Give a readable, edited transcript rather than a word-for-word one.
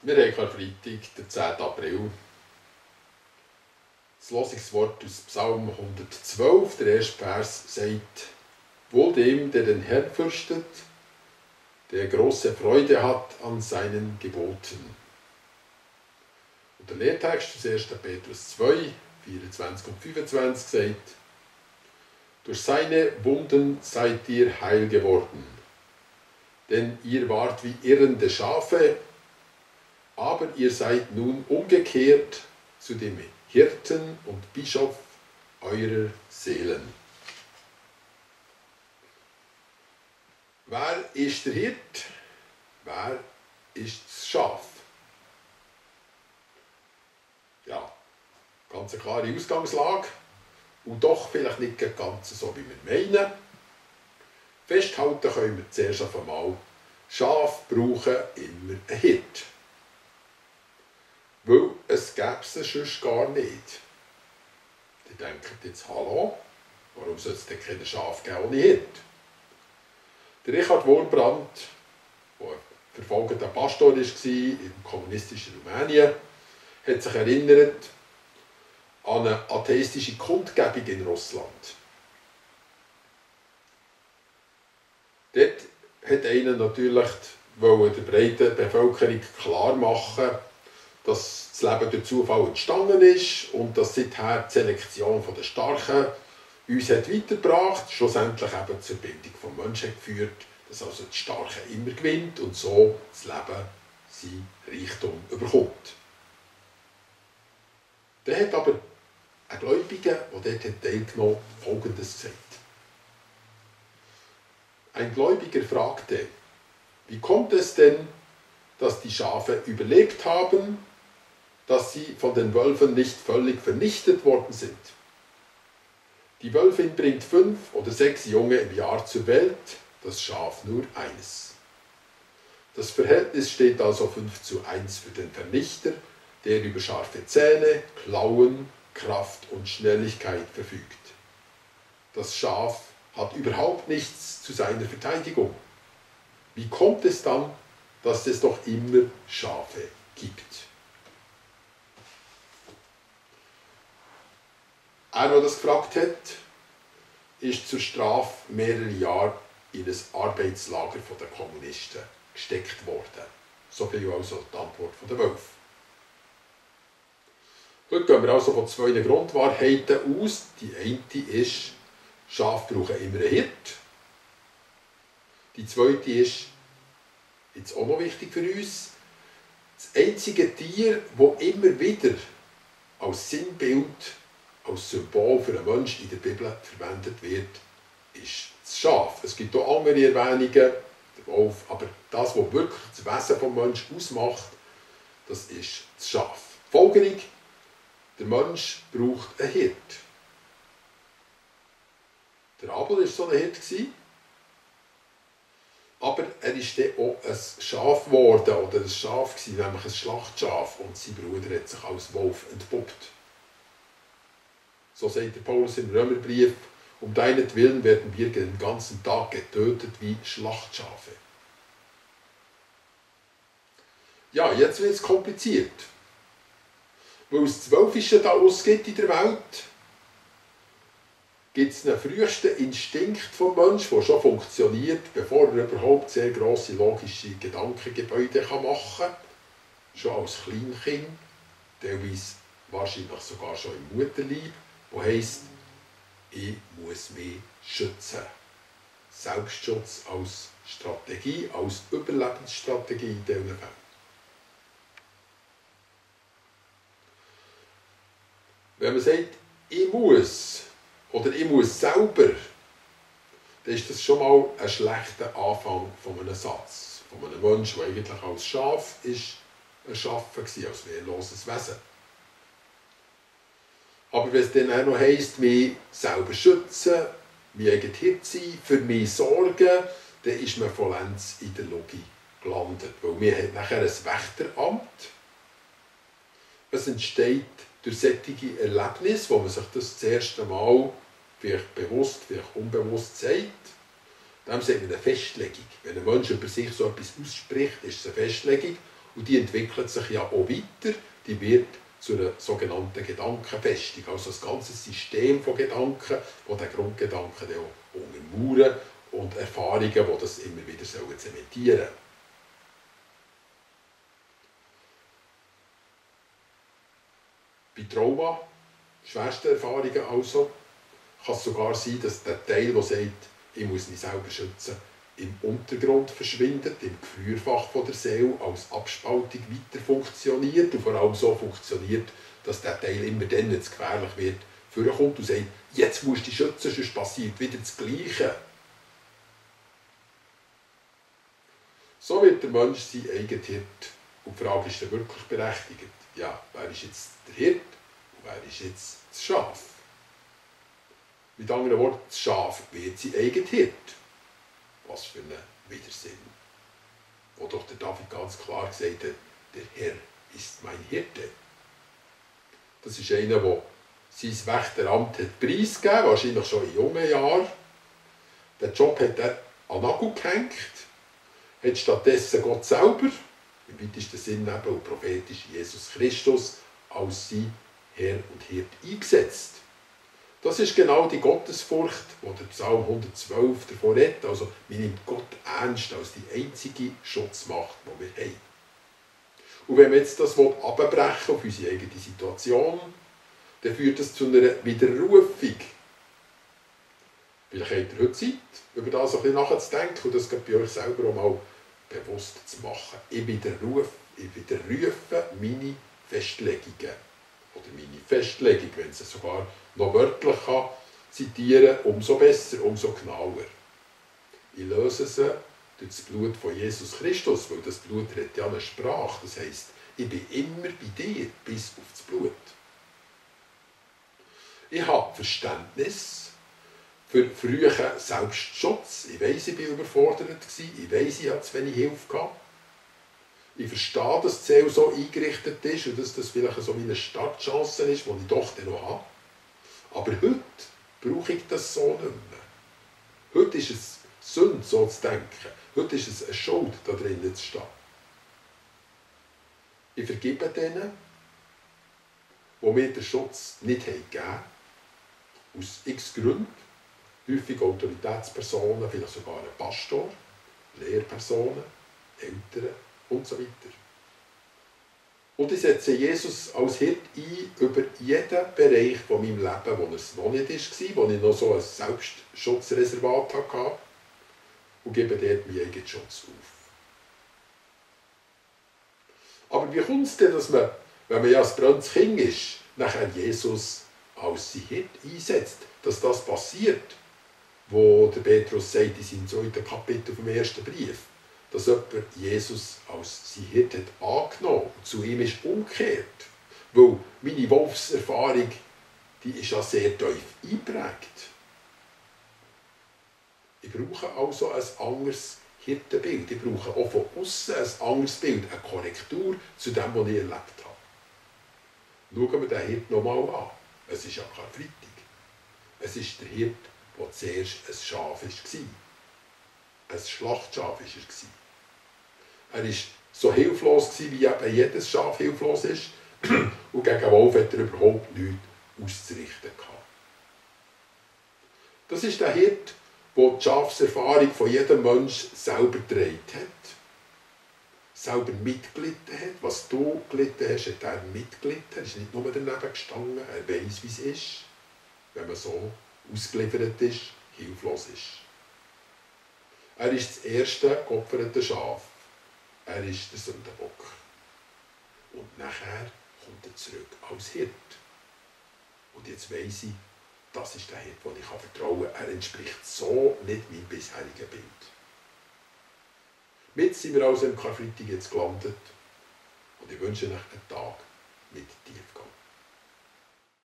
Wir haben Karfreitag, den 10. April. Das Losungswort aus Psalm 112, der erste Vers, sagt: Wohl dem, der den Herrn fürchtet, der große Freude hat an seinen Geboten. Und der Lehrtext aus 1. Petrus 2, 24 und 25 sagt: Durch seine Wunden seid ihr heil geworden, denn ihr wart wie irrende Schafe, aber ihr seid nun umgekehrt zu dem Hirten und Bischof eurer Seelen. Wer ist der Hirt? Wer ist das Schaf? Ja, ganz eine klare Ausgangslage und doch vielleicht nicht ganz so, wie wir meinen. Festhalten können wir zuerst einmal, Schafe brauchen immer einen Hirt. Weil es gäbe sie sonst gar nicht. Die denken jetzt, hallo, warum soll es denn keine Schafe geben ohne Hirt? Der Richard Wurmbrand, der ein verfolgter Pastor war im kommunistischen Rumänien, hat sich erinnert an eine atheistische Kundgebung in Russland. Dort hat einer natürlich der breiten Bevölkerung klar machen, dass das Leben durch Zufall entstanden ist und dass seither die Selektion der Starken uns hat weitergebracht, schlussendlich eben zur Bildung des Menschen geführt, dass also die Starken immer gewinnt und so das Leben sein Reichtum überkommt. Dann hat aber ein Gläubiger, der dort teilgenommen hat, Folgendes gesagt. Ein Gläubiger fragte: Wie kommt es denn, dass die Schafe überlebt haben, dass sie von den Wölfen nicht völlig vernichtet worden sind? Die Wölfin bringt 5 oder 6 Junge im Jahr zur Welt, das Schaf nur eines. Das Verhältnis steht also 5:1 für den Vernichter, der über scharfe Zähne, Klauen, Kraft und Schnelligkeit verfügt. Das Schaf hat überhaupt nichts zu seiner Verteidigung. Wie kommt es dann, dass es doch immer Schafe gibt? Er, der das gefragt hat, ist zur Strafe mehrere Jahre in ein Arbeitslager der Kommunisten gesteckt worden. So viel also die Antwort der Wölfe. Heute gehen wir also von 2 Grundwahrheiten aus. Die eine ist, Schafe brauchen immer einen Hirt. Die zweite ist, jetzt auch noch wichtig für uns, das einzige Tier, das immer wieder als Sinnbild, als Symbol für einen Menschen in der Bibel verwendet wird, ist das Schaf. Es gibt auch andere Erwähnungen, der Wolf, aber das, was wirklich das Wesen des Menschen ausmacht, das ist das Schaf. Folgerung: Der Mensch braucht einen Hirt. Der Abel war so ein Hirt, aber er ist dann auch ein Schaf geworden, oder ein Schaf, nämlich ein Schlachtschaf, und sein Bruder hat sich als Wolf entpuppt. So sagt der Paulus im Römerbrief: Um deinetwillen werden wir den ganzen Tag getötet wie Schlachtschafe. Ja, jetzt wird es kompliziert. Weil es 12 Fische da ausgibt in der Welt, gibt es einen frühesten Instinkt vom Menschen, der schon funktioniert, bevor er überhaupt sehr grosse logische Gedankengebäude machen kann. Schon als Kleinkind, teilweise wahrscheinlich sogar schon im Mutterleib, wo heisst, ich muss mich schützen. Selbstschutz als Strategie, als Überlebensstrategie in diesen Fällen. Wenn man sagt, ich muss oder ich muss selber, dann ist das schon mal ein schlechter Anfang von einem Satz. Von einem Menschen, der eigentlich als Schaf ist, erschaffen war, als wehrloses Wesen. Aber wenn es dann auch noch heisst, mich selber schützen, mich eigen Hirt sein, für mich sorgen, dann ist man vollends in der Logik gelandet. Weil man hat nachher ein Wächteramt. Es entsteht durch solche Erlebnisse, wo man sich das erste Mal vielleicht bewusst, vielleicht unbewusst sagt. Dem sagt man eine Festlegung. Wenn ein Mensch über sich so etwas ausspricht, ist es eine Festlegung. Und die entwickelt sich ja auch weiter, die wird zu einer sogenannten Gedankenfestung, also ein ganzes System von Gedanken, die den Grundgedanken dann auch untermauern und Erfahrungen, die das immer wieder zementieren sollen. Bei Trauma, schwersten Erfahrungen also, kann es sogar sein, dass der Teil, der sagt, ich muss mich selber schützen, im Untergrund verschwindet, im Gefrierfach der Seele als Abspaltung weiter funktioniert und vor allem so funktioniert, dass der Teil immer dann, wenn es gefährlich wird, vorkommt und sagt, jetzt musst du dich schützen, sonst passiert wieder das Gleiche. So wird der Mensch sein eigener Hirt. Und die Frage ist dann wirklich berechtigt. Ja, wer ist jetzt der Hirt und wer ist jetzt das Schaf? Mit anderen Worten, das Schaf wird sein eigener Hirt. Was für ein Widersinn. Wo doch der David ganz klar gesagt hat, der Herr ist mein Hirte. Das ist einer, der sein Wächteramt hat preisgegeben, wahrscheinlich schon in jungen Jahren. Den Job hat er an den Nagel gehängt, hat stattdessen Gott selber, im weitesten Sinne eben und prophetisch Jesus Christus, als sein Herr und Hirt eingesetzt. Das ist genau die Gottesfurcht, die der Psalm 112 davon redet. Also, man nimmt Gott ernst als die einzige Schutzmacht, die wir haben. Und wenn wir jetzt das abbrechen auf unsere eigene Situation, dann führt das zu einer Widerrufung. Vielleicht habt ihr heute Zeit, über das ein bisschen nachzudenken und das bei euch selber auch mal bewusst zu machen. Ich widerrufe meine Festlegungen. Oder meine Festlegung, wenn sie sogar noch wörtlich kann zitieren, umso besser, umso genauer. Ich löse sie durch das Blut von Jesus Christus, weil das Blut hat ja eine Sprache. Das heisst, ich bin immer bei dir, bis auf das Blut. Ich habe Verständnis für frühen Selbstschutz. Ich weiss, ich war überfordert. Ich weiss, ich hatte zu wenig Hilfe gehabt. Ich verstehe, dass die Seele so eingerichtet ist und dass das vielleicht so eine Startchance ist, die ich doch noch habe. Aber heute brauche ich das so nicht mehr. Heute ist es Sünde, so zu denken. Heute ist es eine Schuld, da drinnen zu stehen. Ich vergebe denen, die mir den Schutz nicht gegeben haben. Aus x Gründen. Häufig Autoritätspersonen, vielleicht sogar ein Pastor, Lehrpersonen, Eltern und so weiter. Und ich setze Jesus als Hirt ein über jeden Bereich von meinem Leben, wo es noch nicht war, wo ich noch so ein Selbstschutzreservat hatte und gebe dort meinen eigenen Schutz auf. Aber wie kommt es denn, dass man, wenn man ja ein brennendes Kind ist, nachher Jesus als sein Hirt einsetzt, dass das passiert, wo der Petrus sagt in seinem 2. Kapitel vom 1. Brief, dass jemand Jesus als sein Hirt hat angenommen und zu ihm ist umgekehrt. Weil meine Wolfserfahrung, die ist ja sehr tief eingeprägt. Ich brauche also ein anderes Hirtenbild. Ich brauche auch von außen ein anderes Bild, eine Korrektur zu dem, was ich erlebt habe. Schauen wir den Hirt nochmal an. Es ist ja Karfreitag. Es ist der Hirt, der zuerst ein Schaf war. Ein Schlachtschaf war er. Er war so hilflos, wie eben jedes Schaf hilflos ist. Und gegen Wolf hat er überhaupt nichts auszurichten gehabt. Das ist der Hirt, der die Schafserfahrung von jedem Menschen selber getragen hat. Selber mitgelitten hat. Was du gelitten hast, hat er mitgelitten. Er ist nicht nur daneben gestanden. Er weiss, wie es ist, wenn man so ausgeliefert ist, hilflos ist. Er ist das erste geopferte Schaf. Er ist der Sündenbock. Und nachher kommt er zurück als Hirt. Und jetzt weiss ich, das ist der Hirt, dem ich vertrauen kann. Er entspricht so nicht meinem bisherigen Bild. Mit sind wir also im Karfreitag jetzt gelandet. Und ich wünsche euch einen Tag mit Tiefgang.